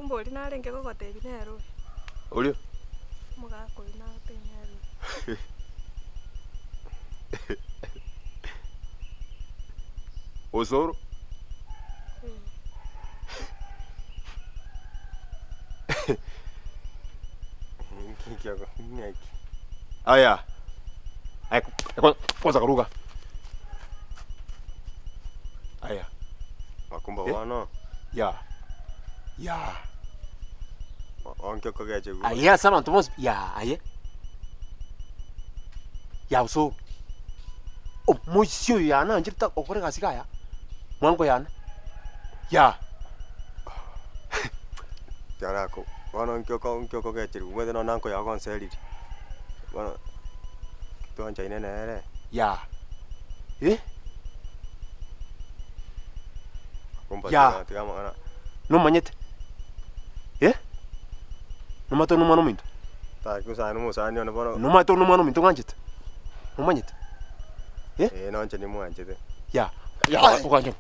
Makumba oria narenge gogotebia nere oyo. Oria? Omogaka oyio nagotebia nere oyo. Osoro? Aya, aya kwanza karuga. Aya. Makumba Eh? bono, Ya. Ya. onke okogecha igoro. Aye ase abanto bonsi ya aye. Ya osoro. Omoisia oyo yane ancherete okore egasi iga aya, mwango yane. Ya. Tiarako, bono nki oko nki okogecherwa omanyete nonye na nkoyago onseririe, bono twanchaine nere. Ya. Eh. Kumba Ya. tiga tiga amang'ana. Nomanyete? Eh? Nomanyete ore nomwana ominto? Taki osani omosani one bono. Nomanyete ore nomwana ominto ng'anchete? Nomanyete? Eh? Eh nonche nimwanchete. Ya, ya, oganchongo,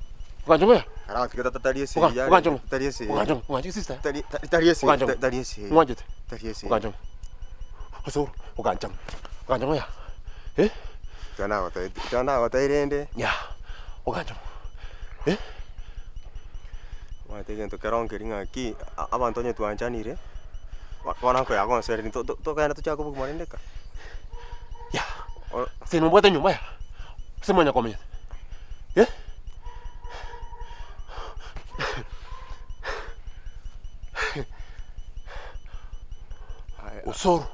oganchongo ya. Aratiga tata tari esegi Oga- yare, oganchongo, tari esegi. oganchongo, oganchongo sister. Tari tari tari esegi, Oganchongo. tari esegi. Ng'wanchete? Tari esegi. Oganchongo. Osoro, oganchongo, oganchongo ya. Eh? Tiga nagotebia tiga nagotebia rende. Ya, oganchongo. Eh? Omanyete egento kero nkeri ng'aki, a- abanto onye twanchanire, bo- bono nkoyaga onsereri to- to- togende tochake obogima rende ka. Ya, O- ase nobwate enyomba ya, ase mwanya komenya, eh? Aye, Osoro.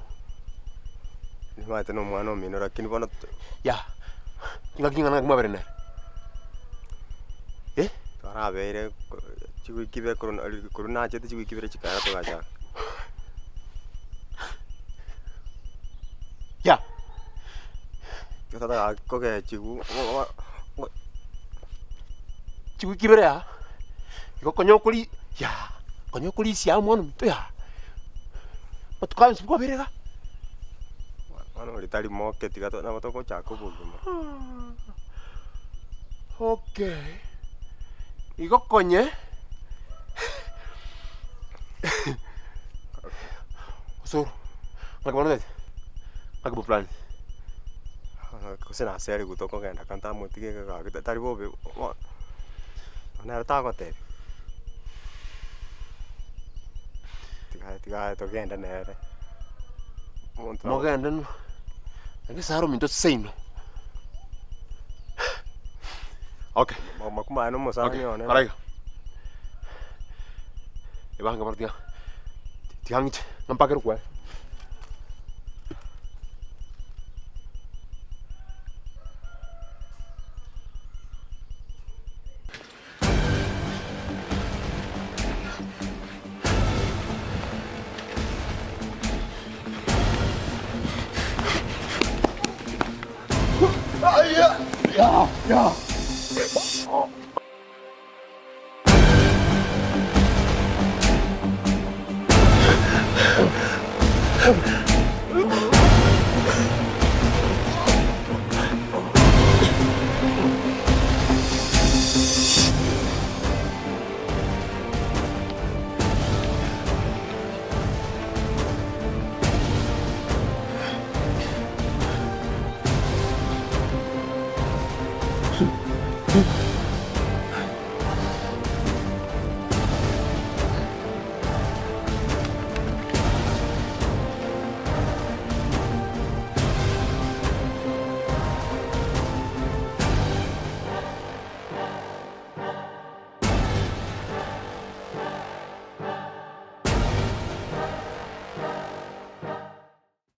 Nimanyete na omwana omino lakini bono to- Ya, ingaki ing'ana ng'aki mwabere nere? Eh? twarabeire ko chiwiki ibere korwa na korwa nachete chiwiki ibere chikaera togachaka. Ya. Totaka kogechigu Chiwiki ibere aa, igo konya okori ya, konya okorisia omwana ominto yaa, amatuko aya onsi kwabeire igaa. Bono ori tari moke tiga nabo togochaka obogima. Okay, igo konye osoro, ng'aki bono otagete, ng'aki bo plan. Gose naserigwe tokogenda ka ntamotige iga gaki tari bobe bo nere tagotebia, tiga tiga togende nere, omonto Mogende nwo, egesaro ominto seino. Okay. Makumba aye na omosani Okay, one. kora iga. Ebange bono tiga tiga ng'iche ng'a mpakere okwaye.